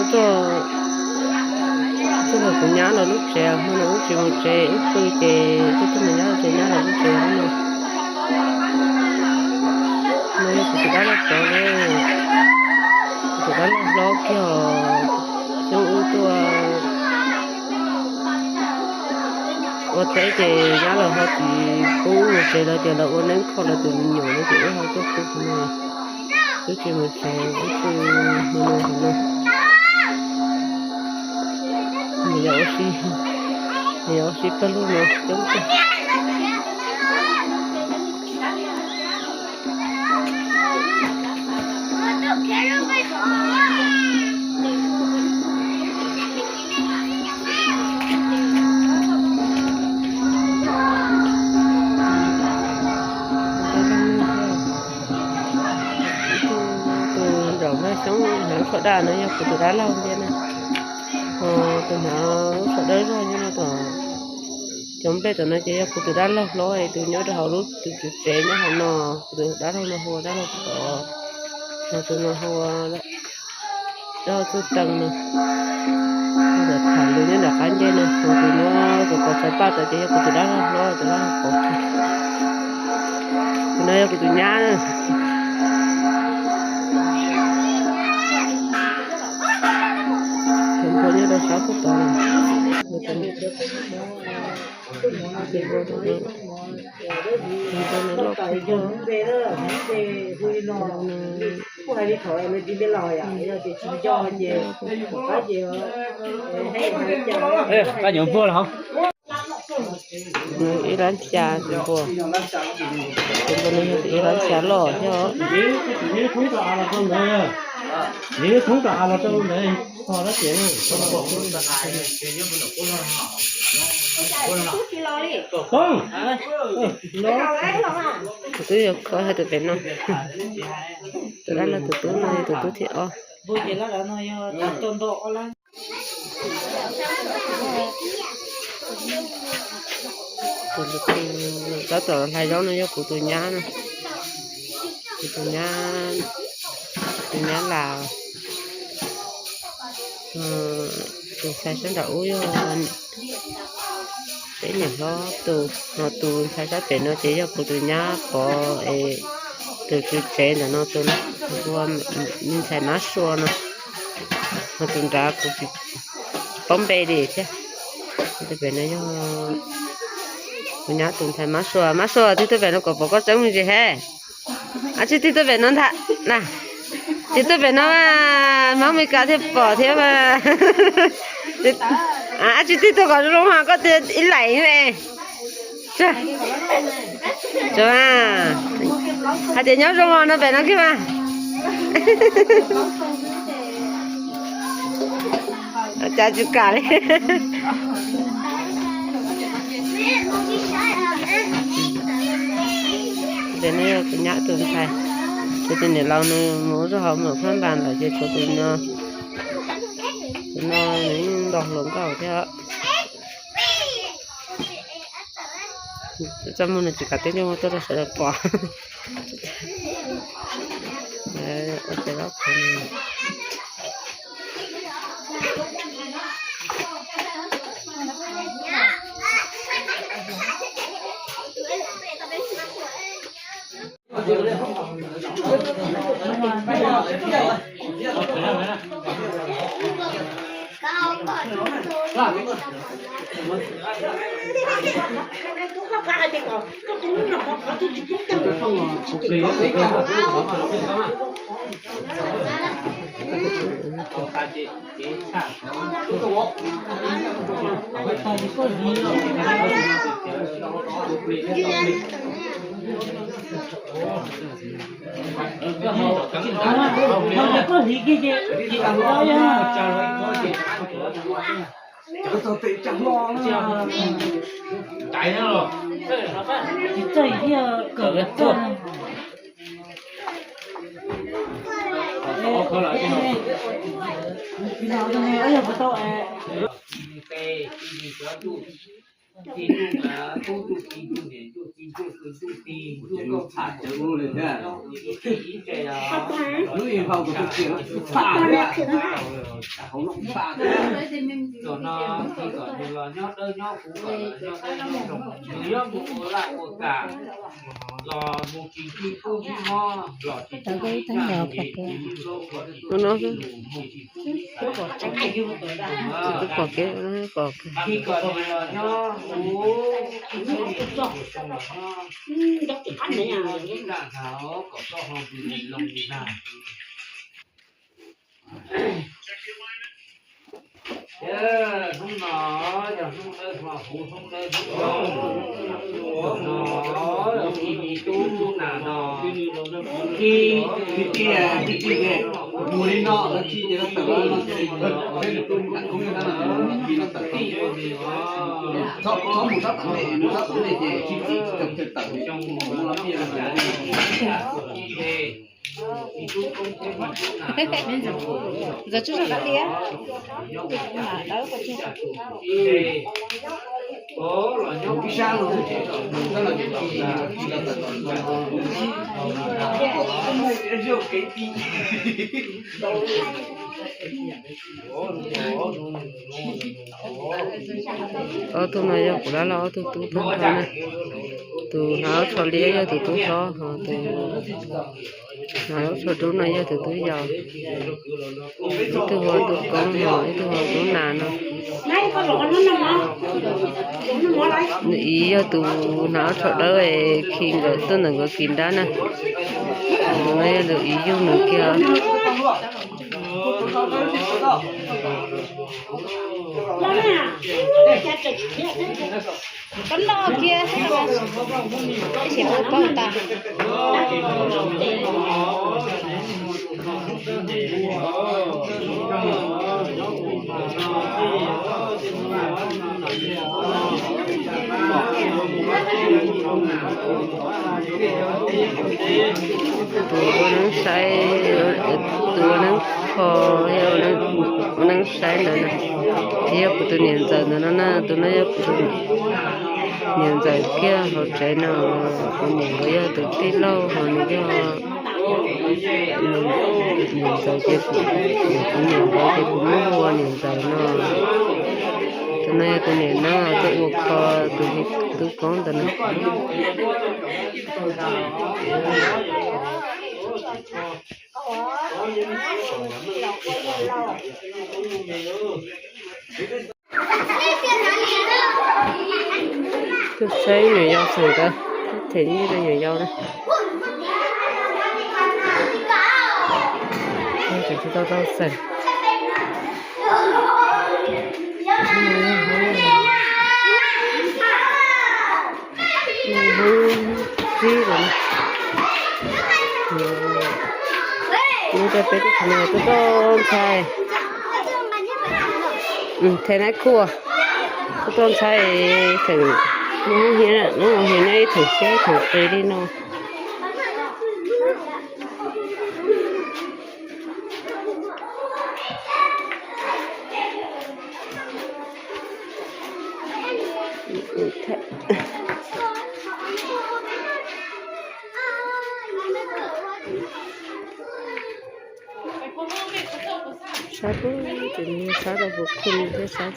Tuaj, tuaj los kuv nyab los lub tsev, hmo no wb tsis mus tsev, wb pw ces tuaj tuaj mus nyab los tsev, nyab los lub tsev no. No yog kuv tus dab laug tod, kuv tus dab laug hlob kiag, xyoo wb tuaj ua teb ces nyab los ho tsis pub mus tsev, lawv tias lawv ua neeb kho lawv tus me nyuam no ces wb ho tuaj pw no. Wb tsis mus tsev, wb pw hmo no hauv no. Nws yog ua si, nws yog ua si pawg lug no coob tiag. Tus nraum no xyoob hnav tshuaj daj no yog kuv tus dab laug ntiag na. Ho tus hnav lub tshuaj dawb zog nyob no tom cov nplej tom no ces yog kuv tus dab laug hlob, tus nyob rau hauv lub tus tswv tsev nyob hauv no, kuv tus dab laug no hu ua dab laug tod, ho tus no hu ua dab laug txuj tees no. Tham lus nyob nram qab ncej no, ho tus no tus kaus txawv paj tod ces yog kuv tus dab laug hlob, tus dab laug pov. Tus no yog kuv tus nyab. Tus npua nyob rau sab puag tod. Tus npua no loj kawg. Koj nyuam npua los? Ib lab xya tus npua, tus npua no yog ib lab xya loj thiab. Tus twb yog koj hais tus pem no, tus dab laug tus tub no yog tus tub thib ob. Tus tab tom hlais zaub no yog kuv tus nyab, kuv tus nyab, tus nyab Las, tus ntxhais sab nraum ub yog peb niam hlob tus, ho tus ntxhais sab pem no ces yog kuv tus nyab Pov es tus tswv tsev ntawm no tus ua me ntxhais Mab Sua no, ho tus nrad kuv tsis paub npe li thiab. Tus pem no yog kuv nyab tus ntxhais Mab Sua. Mab Sua, tig tuaj pem no kom pom koj tseeb me ntsis he. Ab tsi tig tuaj pem no ntag na. Tig tuaj pem no mas Hmoob Mes Kas thiaj pom thiab mas. Ab tsi tig tuaj kom zoo zoo mas koj tig ib laim me. Hais tias nyob zoo os no pem no kiag mas. Cas tsis kam li. Ces no yog kuv nyab tus ntxhais, tus niam laus nws mus ua zaj hauv mas phab npas lawm ces tshuav tus no, tus no nws yeej nto hluas nkauj thiab. Txaj muag no tsis kam teb ntsej muag tuaj rau sawv daws pom. Ua cov zaub qhuav no. Tom no tsis kom nws los nyob dawb nyob huv, kom los nyob dawb nyob zoo, nws yuav mus ua laj ua kam los mus tsis ncig kub ncig mob los tsis ncig ncaj mus ces tsis mus zaub ua tsis mus mus tsis mus tsis tsis pom kev. Tsis kom nws los nyob huv, tsis mus zoo los nyob ib nraj ntag, kom koj ho mus loo li ntag. Hnub no yog hnub dawb hmo huv, hnub dawb hnub zoo no, tub tub nam no, khi khi khi mus li no, khi ces no tawm, khi no tawm, khi no tawm, txhob mus sab tom ntej, mus sab tom ntej ces khi khi tawm tawm, mus los khi no tawm. Ntxawm tsuj zog dab liab. Dawb ib sab los, ob tug no yog kuv lab laj ob tug tub tub hlob na. Tus hnav ob tsho liab yog tus tub hlob, ho tus hnav ob tsho dub no yog tus tub yau. Ib tug hu ua tub koob, ho ib tug hu ua tub nas no. Nws ib yog tus hnav ob tsho dawb es khi nkawd tuaj ntawm nkawd kis nrab na. Tus no yog tus ib yug nws kiag. Koj noj kiag, ib sim pub paub tas. Tus ua neeb saib, tus ua neeb kho, ua neeb saib ntawd na, yog kuv tus niam ntxawm ntawd no na, tus no yog kuv tus niam ntxawm kiag hauv tsev no, kuv niam nkawd yog tus tij laug ho nws yog niam ntxawm ces kuv, kuv niam nkawd ces kuv muab hu ua niam ntxawm no. Tus no yog tus niam no, tus ua kho tus tub koob ntawd na. Tuaj saib nyuam yaus xeem ntawd, them ib rau nyuam yaus na. Tsis tau tau xeem. Hwv, tib lawm. Nub rau peb tub qhov no tuaj toj ntxhais. Them nab kuj tuaj toj ntxhais, them nub hiav, nub hiav neb ib theem siab ib theem qis li no. Sab pub tus niag sab rau puv khw thiab, sab,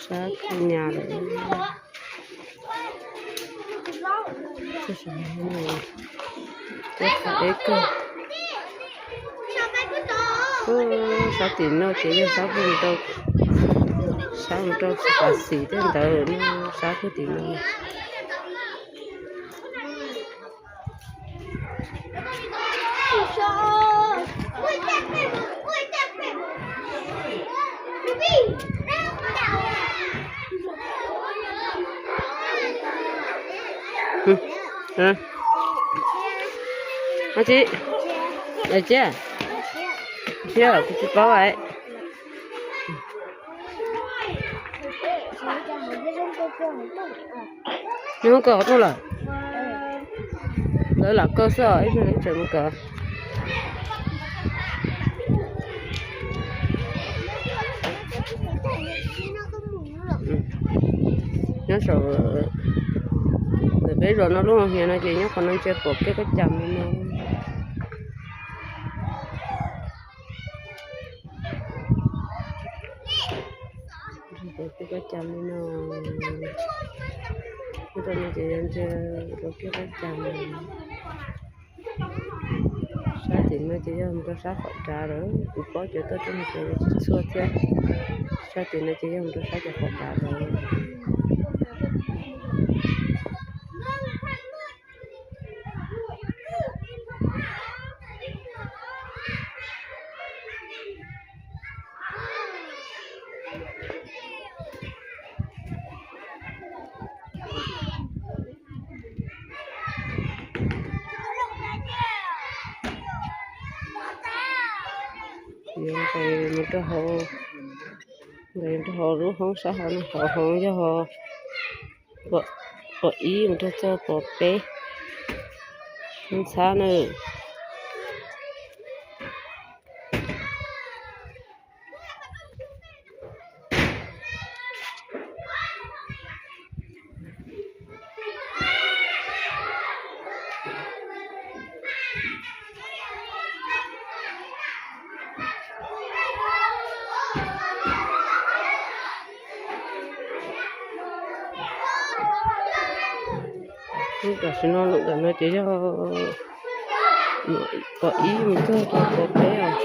sab nyas lawm. Eb kawg. Sab tim no ces yog sab mus rau, sab mus rau pas xis thiab ntawd no, sab puag tim no. Ab tsi, tsia, tsis, kuv tsis paub es. Nws hu koj qhov rooj lawm. Lawv lam koj xwb os, ib pliag lawv tseem mus kawm. Nyob saum ntawm peb zos no lub hiav no ces nyob qhov no ntsia pom kiag koj cas mus no. Ces kuj kab cam li no, ub rau no ces yog ntsia rau kiag kab cam. Sab tim no ces yog mus rau sab qhov dav lawm, kuv paub cov tuaj tsev no ces tsis txhua thiab. Sab tim no ces yog mus rau sab cov qhov dav lawm. Nqes mus rau hauv, nqes rau hauv lub hoob sab hauv no, hauv hoob yog pom ib mus rau txog pom peb, ntxhab na. Tam sim no lub ntawm no ces yog pom ib mus txog pom peb os.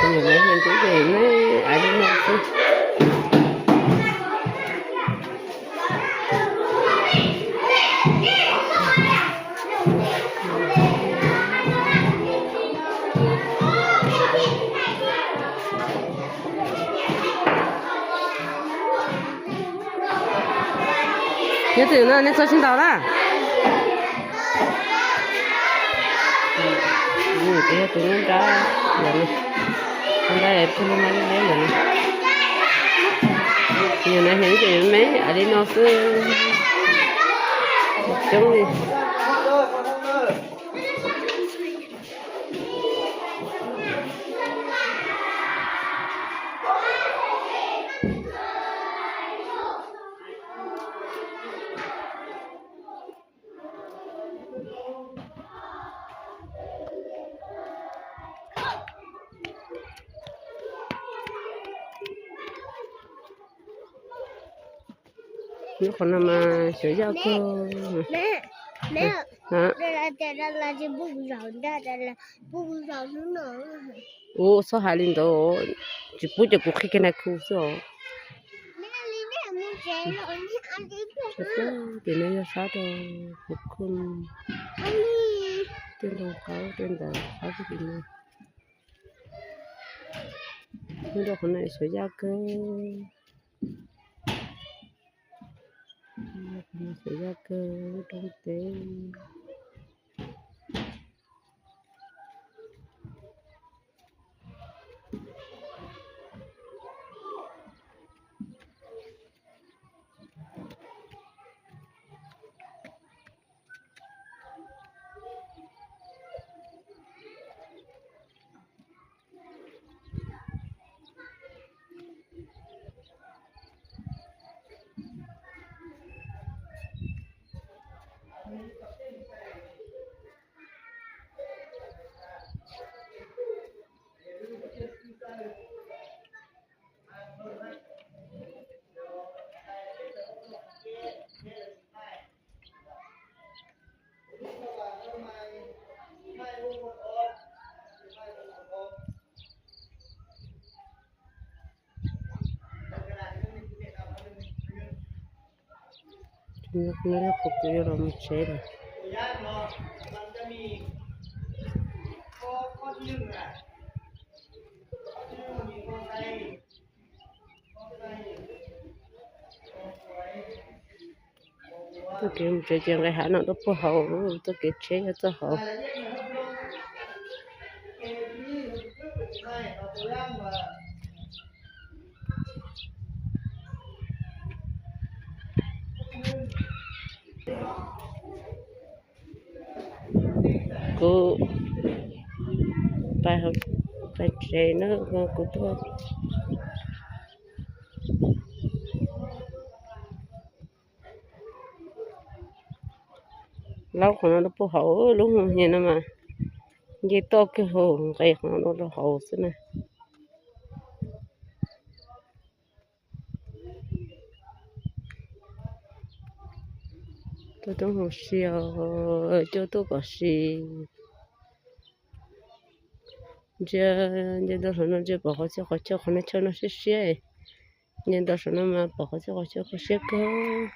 Nyuam no yog ntub ces neb aiv li no xwb. Nyob twg no nej txog sib ntaus na. Tus nyob nrab, nrab pug ma leb lawm. Yog na heev ces me aiv li no xwb, coob li. Lub qhov no mas xyov yaj kawg. Ua txhob hais li ntawd, tsis pub cov kuv qhib kiag nai khu xwb os. Tim no yog sab rau kuv khu, tej ntoo qaub tej ntawd qaub tim no. Nyob rau qhov no xyov yaj kawg, xyov yaj kawg roob teb. Kuv yuav los mus tsev lawm. Txoj kev mus tsev ces nqes hav no rau puag hauv, txoj kev tsheb yog txoj hauv. Kuv pais tsev na, kuv tuaj laub qhov no rau puag hauv, lub hnyiab no mas nce toj kawg hauv, nqes qhov no rau hauv xwb na. Tuaj toob hau si, coj tuaj kom si. Ntsia, ntsia ntau saum no ntsia pom qhov txhia qhov chaw, qhov no chaw no siab siab. Ntsia ntau saum no mas pom qhov txhia qhov chaw kho siab kawg.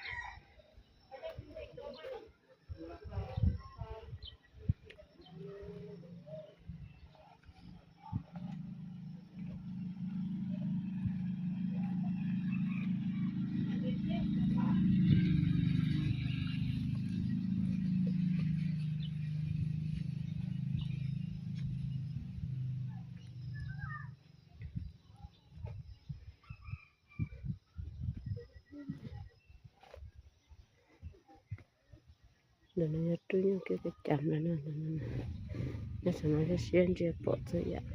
Ntawm no yog rub nyuj kev cam no, nyob saum no siab siab ntsia pom txhua yam.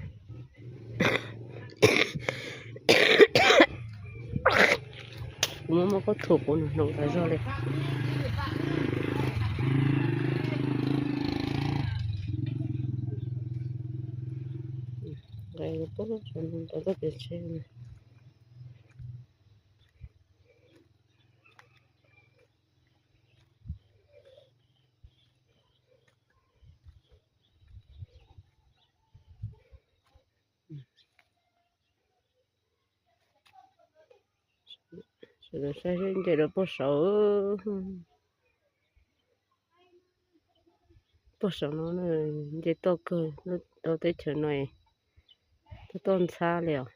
Kuv muab muab khaub thuas kuv nws hnoos tas zog li. Nqa pab rau txoj kev tsheb. Sawv daws saib seb nce rau puag saud. Puag saum no nce toj kawg, rau teb chaws no toj toj ntxhab li os.